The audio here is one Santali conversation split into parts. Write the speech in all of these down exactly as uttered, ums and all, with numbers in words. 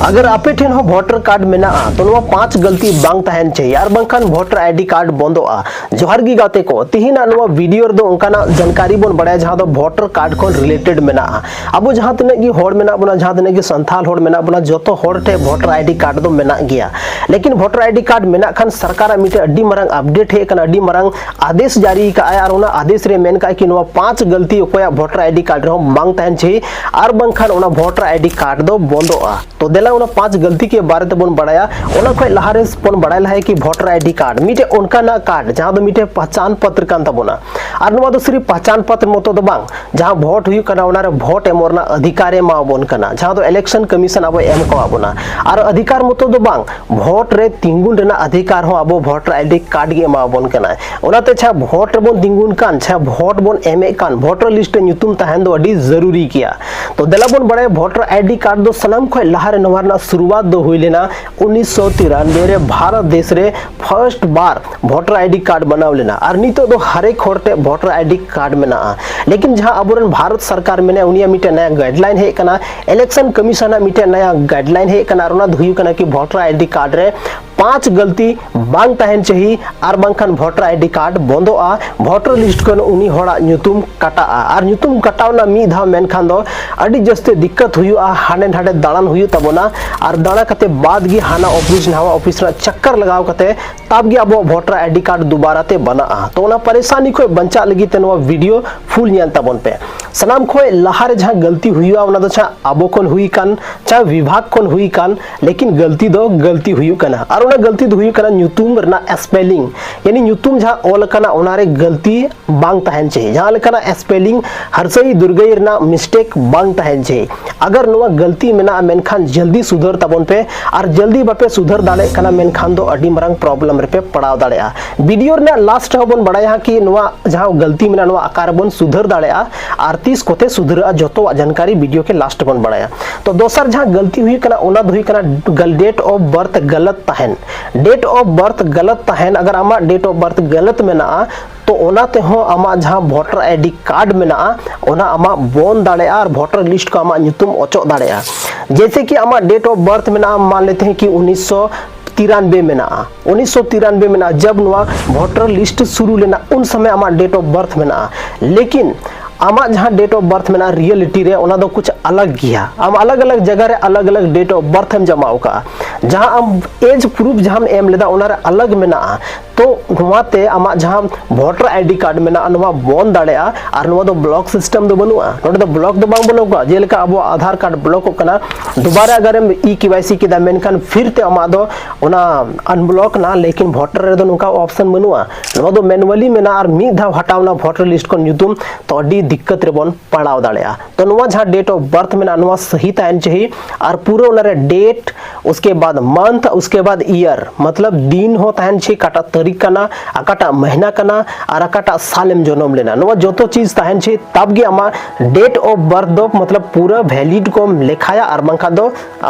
ᱟᱜᱟᱨ ᱟᱯᱮ ᱴᱷᱮᱱ ᱦᱚᱸ ᱵᱷᱳᱴᱟᱨ ᱠᱟᱨᱰ ᱢᱮᱱᱟᱜᱼᱟ, ᱛᱚ ᱱᱚᱣᱟ ᱯᱟᱸᱪ ᱜᱟᱹᱞᱛᱤ ᱵᱟᱝ ᱛᱟᱦᱮᱱ ᱪᱟᱹᱦᱤᱭᱮ, ᱟᱨ ᱵᱟᱝᱠᱷᱟᱱ ᱵᱷᱳᱴᱟᱨ ᱟᱭᱰᱤ ᱠᱟᱨᱰ ᱵᱚᱱᱫᱚᱜᱼᱟ᱾ ᱡᱚᱦᱟᱨ ᱜᱮ ᱜᱟᱛᱮ ᱠᱚ, ᱛᱤᱦᱤᱧᱟᱜ ᱱᱚᱣᱟ ᱵᱷᱤᱰᱤᱭᱳ ᱨᱮᱫᱚ ᱚᱱᱠᱟᱱᱟᱜ ᱡᱟᱱᱠᱟᱨᱤ ᱵᱚᱱ ᱵᱟᱲᱟᱭᱟ ᱡᱟᱦᱟᱸ ᱫᱚ ᱵᱷᱳᱴᱟᱨ ᱠᱟᱨᱰ ᱠᱷᱚᱱ ᱨᱤᱞᱮᱴᱮᱰ ᱢᱮᱱᱟᱜᱼᱟ᱾ ᱟᱵᱚ ᱡᱟᱦᱟᱸ ᱛᱤᱱᱟᱹᱜ ᱜᱮ ᱦᱚᱲ ᱢᱮᱱᱟᱜ ᱵᱚᱱᱟ, ᱡᱟᱦᱟᱸ ᱛᱤᱱᱟᱹᱜ ᱜᱮ ᱥᱟᱱᱛᱟᱲ ᱦᱚᱲ ᱢᱮᱱᱟᱜ ᱵᱚᱱᱟ, ᱡᱚᱛᱚ ᱦᱚᱲ ᱴᱷᱮᱱ ᱵᱷᱳᱴᱟᱨ ᱟᱭᱰᱤ ᱠᱟᱨᱰ ᱫᱚ ᱢᱮᱱᱟᱜ ᱜᱮᱭᱟ᱾ ᱞᱮᱠᱤᱱ ᱵᱷᱳᱴᱟᱨ ᱟᱭᱰᱤ ᱠᱟᱨᱰ ᱢᱮᱱᱟᱜ ᱠᱷᱟᱱ ᱥᱚᱨᱠᱟᱨᱟᱜ ᱢᱤᱫᱴᱮᱱ ᱟᱹᱰᱤ ᱢᱟᱨᱟᱝ ᱟᱯᱰᱮᱴ ᱦᱮᱡ ᱟᱠᱟᱱᱟ, ᱟᱹᱰᱤ ᱢᱟᱨᱟᱝ ᱟᱫᱮᱥ ᱡᱟᱹᱨᱤ ᱠᱟᱜᱼᱟᱭ, ᱟᱨ ᱚᱱᱟ ᱟᱫᱮᱥ ᱨᱮ ᱢᱮᱱ ᱠᱟᱜᱼᱟᱭ ᱠᱤ ᱱᱚᱣᱟ ᱯᱟᱸᱪ ᱜᱟᱹᱞᱛᱤ ᱚᱠᱚᱭᱟᱜ ᱵᱷᱳᱴᱟᱨ ᱟᱭᱰᱤ ᱠᱟᱨᱰ ᱨᱮᱦᱚᱸ ᱵᱟᱝ ᱛᱟᱦᱮᱱ ᱪᱟᱹᱦᱤ, ᱟᱨ ᱵᱟᱝᱠᱷᱟᱱ ᱚᱱᱟ ᱵᱷᱳᱴᱟᱨ ᱟᱭᱰᱤ ᱠᱟᱨᱰ ᱫᱚ ᱵᱚᱱᱫᱚᱜᱼᱟ᱾ ᱛᱚ ᱫᱮᱞᱟ ᱚᱱᱟ ᱯᱟᱸᱪ ᱜᱟᱹᱞᱛᱤ ᱠᱮ ᱵᱟᱨᱮ ᱛᱮᱵᱚᱱ ᱵᱟᱲᱟᱭᱟ᱾ ᱚᱱᱟ ᱠᱷᱚᱱ ᱞᱟᱦᱟ ᱨᱮ ᱵᱚᱱ ᱵᱟᱲᱟᱭ ᱞᱟᱦᱟᱭᱟ ᱠᱤ ᱵᱷᱳᱴᱟᱨ ᱟᱭᱰᱤ ᱠᱟᱨᱰ ᱢᱤᱫᱴᱮᱡ ᱚᱱᱠᱟᱱᱟᱜ ᱠᱟᱨᱰ ᱡᱟᱦᱟᱸ ᱫᱚ ᱢᱤᱫᱴᱮᱡ ᱯᱟᱦᱪᱟᱱ ᱯᱚᱛᱨ ᱠᱟᱱ ᱛᱟᱵᱚᱱᱟ᱾ ᱟᱨ ᱱᱚᱣᱟ ᱫᱚ ᱥᱤᱨᱤᱯ ᱯᱟᱦᱪᱟᱱ ᱯᱚᱛᱨ ᱢᱚᱛᱚ ᱫᱚ ᱵᱟᱝ, ᱡᱟᱦᱟᱸ ᱵᱷᱳᱴ ᱦᱩᱭᱩᱜ ᱠᱟᱱᱟ ᱚᱱᱟᱨᱮ ᱵᱷᱳᱴ ᱮᱢᱚᱜ ᱨᱮᱱᱟᱜ ᱚᱫᱷᱤᱠᱟᱨ ᱮ ᱮᱢᱟᱣᱟᱵᱚᱱ ᱠᱟᱱᱟ, ᱡᱟᱦᱟᱸ ᱫᱚ ᱤᱞᱮᱠᱥᱚᱱ ᱠᱚᱢᱤᱥᱚᱱ ᱟᱵᱚ ᱮᱢ ᱠᱟᱣᱟ ᱵᱚᱱᱟ᱾ ᱟᱨ ᱚᱫᱷᱤᱠᱟᱨ ᱢᱚᱛᱚ ᱫᱚ ᱵᱟᱝ, ᱵᱷᱳᱴ ᱨᱮ ᱛᱤᱸᱜᱩᱱ ᱨᱮᱱᱟᱜ ᱚᱫᱷᱤᱠᱟᱨ ᱦᱚᱸ ᱟᱵᱚ ᱵᱷᱳᱴᱟᱨ ᱟᱭᱰᱤ ᱠᱟᱨᱰ ᱜᱮ ᱮᱢᱟᱣᱟᱵᱚᱱ ᱠᱟᱱᱟᱭ᱾ ᱚᱱᱟᱛᱮ ᱡᱟᱦᱟᱸ ᱵᱷᱳᱴ ᱨᱮᱵᱚᱱ ᱛᱤᱸᱜᱩᱱ ᱠᱟᱱ, ᱡᱟᱦᱟᱸ ᱵᱷᱳᱴ ᱵᱚᱱ ᱮᱢᱮᱫ ᱠᱟᱱ, ᱵᱷᱳᱴᱟᱨ ᱞᱤᱥᱴ ᱨᱮ ᱧᱩᱛᱩᱢ ᱛᱟᱦᱮᱱ ᱫᱚ ᱟᱹᱰᱤ ᱡᱟᱹᱨᱩᱨᱤ ᱜᱮᱭᱟ᱾ ᱛᱚ ᱫᱮᱞᱟ ᱵᱚᱱ ᱵᱟᱲᱟᱭᱟ ᱵᱷᱳᱴᱟᱨ ᱟᱭᱰᱤ ᱠᱟᱨᱰ ᱫᱚ ᱥᱟᱱᱟᱢ ᱠᱷᱚᱱ ᱞᱟᱦᱟ ᱨᱮ ᱱᱚᱣᱟ ᱨᱮᱱᱟᱜ ᱥᱩᱨᱩᱣᱟᱛ ᱫᱚ ᱦᱩᱭ ᱞᱮᱱᱟ ᱩᱱᱤᱥᱥᱚ ᱛᱤᱨᱟᱱᱵᱮ ᱨᱮ ᱵᱷᱟᱨᱚᱛ ᱫᱮᱥ ᱨᱮ ᱯᱷᱟᱨᱥᱴ ᱵᱟᱨ ᱵᱷᱳᱴᱟᱨ ᱟᱭᱰᱤ ᱠᱟᱨᱰ ᱵᱮᱱᱟᱣ ᱞᱮᱱᱟ, ᱟᱨ ᱱᱤᱛᱚᱜ ᱫᱚ ᱦᱟᱨᱮᱠ ᱦᱚᱲ ᱴᱷᱮᱱ ᱵᱷᱳᱴᱟᱨ ᱟᱭᱰᱤ ᱠᱟᱨᱰ ᱢᱮᱱᱟᱜᱼᱟ᱾ ᱞᱮᱠᱤᱱ ᱡᱟᱦᱟᱸ ᱟᱵᱚᱨᱮᱱ ᱵᱷᱟᱨᱚᱛ ᱥᱚᱨᱠᱟᱨ ᱢᱮᱱᱟᱭᱟ, ᱩᱱᱤᱭᱟᱜ ᱢᱤᱫᱴᱮᱱ ᱱᱟᱭᱟ ᱜᱟᱭᱤᱰᱞᱟᱭᱤᱱ ᱦᱮᱡ ᱟᱠᱟᱱᱟ, ᱤᱞᱮᱠᱥᱚᱱ ᱠᱚᱢᱤᱥᱚᱱ ᱟᱜ ᱢᱤᱫᱴᱮᱱ ᱱᱟᱭᱟ ᱜᱟᱭᱤᱰᱞᱟᱭᱤᱱ ᱦᱮᱡ ᱟᱠᱟᱱᱟ, ᱟᱨ ᱚᱱᱟ ᱫᱚ ᱦᱩᱭᱩᱜ ᱠᱟᱱᱟ ᱠᱤ ᱵᱷᱳᱴᱟᱨ ᱟᱭᱰᱤ ᱠᱟᱨᱰ ᱨᱮ ᱯᱟᱸᱪ ᱜᱟᱹᱞᱛᱤ ᱵᱟᱝ ᱛᱟᱦᱮᱱ ᱪᱟᱹᱦᱤ, ᱟᱨ ᱵᱟᱝᱠᱷᱟᱱ ᱵᱷᱳᱴᱟᱨ ᱟᱭᱰᱤ ᱠᱟᱨᱰ ᱵᱚᱱᱫᱚᱜᱼᱟ, ᱵᱷᱳᱴᱟᱨ ᱞᱤᱥᱴ ᱠᱷᱚᱱ ᱩᱱᱤ ᱦᱚᱲᱟᱜ ᱧᱩᱛᱩᱢ ᱠᱟᱴᱟᱜᱼᱟ᱾ ᱟᱨ ᱧᱩᱛᱩᱢ ᱠᱟᱴᱟᱣ ᱨᱮᱱᱟᱜ ᱢᱤᱫ ᱫᱷᱟᱣ ᱢᱮᱱᱠᱷᱟᱱ ᱫᱚ ᱟᱹᱰᱤ ᱡᱟᱹᱥᱛᱤ ᱫᱤᱠᱠᱟᱛ ᱦᱩᱭᱩᱜᱼᱟ, ᱦᱟᱸᱰᱮ ᱱᱟᱰᱮ ᱫᱟᱬᱟᱱ ᱦᱩᱭᱩᱜ ᱛᱟᱵᱚᱱᱟ, ᱟᱨ ᱫᱟᱬᱟ ᱠᱟᱛᱮ ᱵᱟᱫ ᱜᱮ ᱦᱟᱱᱟ ᱚᱯᱷᱤᱥ ᱱᱟᱣᱟ ᱚᱯᱷᱤᱥ ᱨᱮᱱᱟᱜ ᱪᱟᱠᱠᱟᱨ ᱞᱟᱜᱟᱣ ᱠᱟᱛᱮ ᱛᱟᱵ ᱜᱮ ᱟᱵᱚᱣᱟᱜ ᱵᱷᱳᱴᱟᱨ ᱟᱭᱰᱤ ᱠᱟᱨᱰ ᱫᱩᱵᱟᱨᱟ ᱛᱮ ᱵᱮᱱᱟᱜᱼᱟ᱾ ᱛᱚ ᱚᱱᱟ ᱯᱟᱨᱮᱥᱟᱱᱤ ᱠᱷᱚᱱ ᱵᱟᱧᱪᱟᱜ ᱞᱟᱹᱜᱤᱫ ᱛᱮ ᱱᱚᱣᱟ ᱵᱷᱤᱰᱤᱭᱳ ᱯᱷᱩᱞ ᱧᱮᱞ ᱛᱟᱵᱚᱱ ᱯᱮ᱾ ᱥᱟᱱᱟᱢ ᱠᱷᱚᱱ ᱞᱟᱦᱟ ᱨᱮ ᱡᱟᱦᱟᱸ ᱜᱟᱹᱞᱛᱤ ᱦᱩᱭᱩᱜᱼᱟ ᱚᱱᱟ ᱫᱚ ᱪᱷᱟ ᱟᱵᱚ ᱠᱷᱚᱱ ᱦᱩᱭ ᱠᱟᱱ, ᱪᱷᱟ ᱵᱤᱵᱷᱟᱜᱽ ᱠᱷᱚᱱ ᱦᱩᱭ ᱠᱟᱱ, ᱞᱮᱠᱤᱱ ᱜᱟᱹᱞᱛᱤ ᱫᱚ ᱜᱟᱹᱞᱛᱤ ᱦᱩᱭᱩᱜ ᱠᱟᱱᱟ᱾ ᱟᱨ ᱚᱱᱟ ᱜᱟᱹᱞᱛᱤ ᱫᱚ ᱦᱩᱭᱩᱜ ᱠᱟᱱᱟ ᱧᱩᱛᱩᱢ ᱨᱮᱱᱟᱜ ᱥᱯᱮᱞᱤᱝ, ᱭᱟᱱᱤ ᱧᱩᱛᱩᱢ ᱡᱟᱦᱟᱸ ᱚᱞ ᱟᱠᱟᱱᱟ ᱚᱱᱟᱨᱮ ᱜᱟᱹᱞᱛᱤ ᱵᱟᱝ ᱛᱟᱦᱮᱱ ᱪᱟᱹᱦᱤ, ᱡᱟᱦᱟᱸ ᱞᱮᱠᱟᱱᱟᱜ ᱥᱯᱮᱞᱤᱝ ᱦᱟᱨᱥᱟᱹᱭ ᱫᱩᱨᱜᱟᱹᱭ ᱨᱮᱱᱟᱜ ᱢᱤᱥᱴᱮᱠ ᱵᱟᱝ ᱛᱟᱦᱮᱱ ᱪᱟᱹᱦᱤ᱾ ᱟᱜᱟᱨ ᱱᱚᱣᱟ ᱜᱟᱹᱞᱛᱤ ᱢᱮᱱᱟᱜᱼᱟ ᱢᱮᱱᱠᱷᱟᱱ ᱡᱟᱞᱫᱤ ᱥᱩᱫᱷᱟᱹᱨ ᱛᱟᱵᱚᱱ ᱯᱮ, ᱟᱨ ᱡᱟᱞᱫᱤ ᱵᱟᱯᱮ ᱥᱩᱫᱷᱟᱹᱨ ᱫᱟᱲᱮᱭᱟᱜ ᱠᱟᱱᱟ ᱢᱮᱱᱠᱷᱟᱱ ᱫᱚ ᱟᱹᱰᱤ ᱢᱟᱨᱟᱝ ᱯᱨᱚᱵᱞᱮᱢ ᱨᱮᱯᱮ ᱯᱟᱲᱟᱣ ᱫᱟᱲᱮᱭᱟᱜᱼᱟ᱾ ᱵᱷᱤᱰᱤᱭᱳ ᱨᱮᱱᱟᱜ ᱞᱟᱥᱴ ᱨᱮᱦᱚᱸ ᱵᱚᱱ ᱵᱟᱲᱟᱭᱟ ᱠᱤ ᱱᱚᱣᱟ ᱡᱟᱦᱟᱸ ᱜᱟᱹᱞᱛᱤ ᱢᱮᱱᱟᱜᱼᱟ ᱱᱚᱣᱟ ᱚᱠᱟ ᱨᱮᱵᱚᱱ ᱥᱩᱫᱷᱟᱹᱨ ᱫᱟᱲᱮᱭᱟᱜᱼᱟ, ᱟᱨ ᱛᱤᱥ ᱠᱚᱛᱮ ᱥᱩᱫᱷᱟᱹᱨᱟᱜᱼᱟ, ᱡᱚᱛᱚᱣᱟᱜ ᱡᱟᱱᱠᱟᱨᱤ ᱵᱷᱤᱰᱤᱭᱳ ᱠᱮ ᱞᱟᱥᱴ ᱵᱚᱱ ᱵᱟᱲᱟᱭᱟ᱾ ᱛᱚ ᱫᱚᱥᱟᱨ ᱡᱟᱦᱟᱸ ᱜᱟᱹᱞᱛᱤ ᱦᱩᱭᱩᱜ ᱠᱟᱱᱟ ᱚᱱᱟ ᱫᱚ ᱦᱩᱭᱩᱜ ᱠᱟᱱᱟ ᱰᱮᱴ ᱚᱯᱷ ᱵᱟᱨᱛᱷ ᱜᱟᱞᱟᱛ ᱛᱟᱦᱮᱱ᱾ ᱰᱮᱴ ᱚᱯᱷ ᱵᱟᱨᱛᱷ ᱜᱟᱞᱟᱛ ᱛᱟᱦᱮᱱ, ᱟᱜᱟᱨ ᱟᱢᱟᱜ ᱰᱮᱴ ᱚᱯᱷ ᱵᱟᱨᱛᱷ ᱜᱟᱞᱟᱛ ᱢᱮᱱᱟᱜᱼᱟ, ᱛᱚ ᱚᱱᱟ ᱛᱮᱦᱚᱸ ᱟᱢᱟᱜ ᱡᱟᱦᱟᱸ ᱵᱷᱳᱴᱟᱨ ᱟᱭᱰᱤ ᱠᱟᱨᱰ ᱢᱮᱱᱟᱜᱼᱟ ᱚᱱᱟ ᱟᱢᱟᱜ ᱵᱚᱱᱫ ᱫᱟᱲᱮᱭᱟᱜᱼᱟ ᱟᱨ ᱵᱷᱳᱴᱟᱨ ᱞᱤᱥᱴ ᱠᱷᱚᱱ ᱟᱢᱟᱜ ᱧᱩᱛᱩᱢ ᱚᱪᱚᱜ ᱫᱟᱲᱮᱭᱟᱜᱼᱟ᱾ ᱡᱮᱭᱥᱮ ᱠᱤ ᱟᱢᱟᱜ date of birth ᱢᱮᱱᱟᱜᱼᱟ, मान लेते हैं कि ᱩᱱᱤᱥᱥᱚ ᱛᱤᱨᱟᱱᱵᱮ ᱢᱮᱱᱟᱜᱼᱟ, ᱩᱱᱤᱥᱥᱚ ᱛᱤᱨᱟᱱᱵᱮ ᱢᱮᱱᱟᱜᱼᱟ, ᱡᱟᱵ ᱱᱚᱣᱟ voter list ᱥᱩᱨᱩ ᱞᱮᱱᱟ ᱩᱱ ᱥᱚᱢᱚᱭ ᱟᱢᱟᱜ date of birth ᱢᱮᱱᱟᱜᱼᱟ᱾ ᱞᱮᱠᱤᱱ ᱟᱢᱟᱜ ᱡᱟᱦᱟᱸ date of birth ᱢᱮᱱᱟᱜᱼᱟ, reality ᱨᱮ ᱚᱱᱟ ᱫᱚ ᱠᱩᱪ ᱟᱞᱟᱜᱽ ᱜᱮᱭᱟ᱾ ᱟᱢ ᱟᱞᱟᱜᱽ ᱟᱞᱟᱜᱽ ᱡᱟᱭᱜᱟ ᱨᱮ ᱟᱞᱟᱜᱽ ᱟᱞᱟᱜᱽ date of birth ᱮᱢ ᱡᱚᱢᱟ ᱟᱠᱟᱫᱼᱟ᱾ ᱡᱟᱦᱟᱸ ᱟᱢ age proof ᱡᱟᱦᱟᱸᱢ ᱮᱢ ᱞᱮᱫᱟ, ᱚᱱᱟ ᱨᱮ ᱟᱞᱟᱜᱽ ᱢᱮᱱᱟᱜᱼᱟ᱾ ᱛᱚ ᱱᱚᱣᱟᱛᱮ ᱟᱢᱟᱜ ᱡᱟᱦᱟᱸ voter ID card ᱢᱮᱱᱟᱜᱼᱟ, ᱱᱚᱣᱟ ᱵᱚᱱ ᱫᱟᱲᱮᱭᱟᱜᱼᱟ᱾ ᱟᱨ ᱱᱚᱣᱟ ᱫᱚ block system ᱫᱚ ᱵᱟᱹᱱᱩᱜᱼᱟ, ᱱᱚᱰᱮ ᱫᱚ block ᱫᱚ ᱵᱟᱝ ᱵᱚᱞᱚ ᱠᱚᱜᱼᱟ᱾ ᱡᱮᱞᱮᱠᱟ ᱟᱵᱚᱣᱟᱜ ᱟᱫᱷᱟᱨ card blockᱚᱜ ᱠᱟᱱᱟ, ᱫᱩᱵᱟᱨᱟ ᱟᱜᱟᱨᱮᱢ E K Y C ᱠᱮᱫᱟ, ᱢᱮᱱᱠᱷᱟᱱ ᱯᱷᱤᱨ ᱛᱮ ᱟᱢᱟᱜ ᱫᱚ ᱚᱱᱟ unblock ᱱᱟ, ᱞᱮᱠᱤᱱ voter ᱨᱮᱫᱚ ᱱᱚᱝᱠᱟ option ᱵᱟᱹᱱᱩᱜᱼᱟ᱾ ᱱᱚᱣᱟ ᱫᱚ manually ᱢᱮᱱᱟᱜᱼᱟ, ᱟᱨ ᱢᱤᱫ ᱫᱷᱟᱣ ᱦᱟᱴᱟᱣ ᱱᱟ voter list ᱠᱷᱚᱱ ᱧᱩᱛᱩᱢ, ᱛᱚ ᱟᱹᱰᱤ ᱫᱤᱠᱠᱟᱛ ᱨᱮᱵᱚᱱ ᱯᱟᱲᱟᱣ ᱫᱟᱲᱮᱭᱟᱜᱼᱟ᱾ ᱛᱚ ᱱᱚᱣᱟ ᱡᱟᱦᱟᱸ date of birth ᱢᱮᱱᱟᱜᱼᱟ, ᱱᱚᱣᱟ ᱥᱟᱹᱦᱤ ᱛᱟᱦᱮᱱ ᱪᱟᱹᱦᱤ, ᱟᱨ ᱯᱩᱨᱟᱹ ᱚᱱᱟᱨᱮ date, ᱩᱥᱠᱮ ᱵᱟᱫ month, ᱩᱥᱠᱮ ᱵᱟᱫ year, ᱢᱚᱛᱞᱚᱵ ᱫᱤᱱ ᱦᱚᱸ ᱛᱟᱦᱮᱱ ᱪᱟᱹᱦᱤ, ᱚᱠᱟᱴᱟᱜ ᱛᱟᱹᱨᱤᱠᱷ ᱠᱟᱱᱟ, ᱚᱠᱟᱴᱟᱜ ᱢᱟᱹᱦᱱᱟᱹ ᱠᱟᱱᱟ, ᱟᱨ ᱚᱠᱟᱴᱟᱜ ᱥᱟᱞᱮᱢ ᱡᱚᱱᱚᱢ ᱞᱮᱱᱟ, ᱱᱚᱣᱟ ᱡᱚᱛᱚ ᱪᱤᱡᱽ ᱛᱟᱦᱮᱱ ᱪᱟᱹᱦᱤ, ᱛᱟᱵ ᱜᱮ ᱟᱢᱟᱜ date of birth ᱫᱚ ᱢᱚᱛᱞᱚᱵ ᱯᱩᱨᱟᱹ valid ᱠᱚᱢ ᱞᱮᱠᱷᱟᱭᱟ, ᱟᱨ ᱵᱟᱝᱠᱷᱟᱱ ᱫᱚ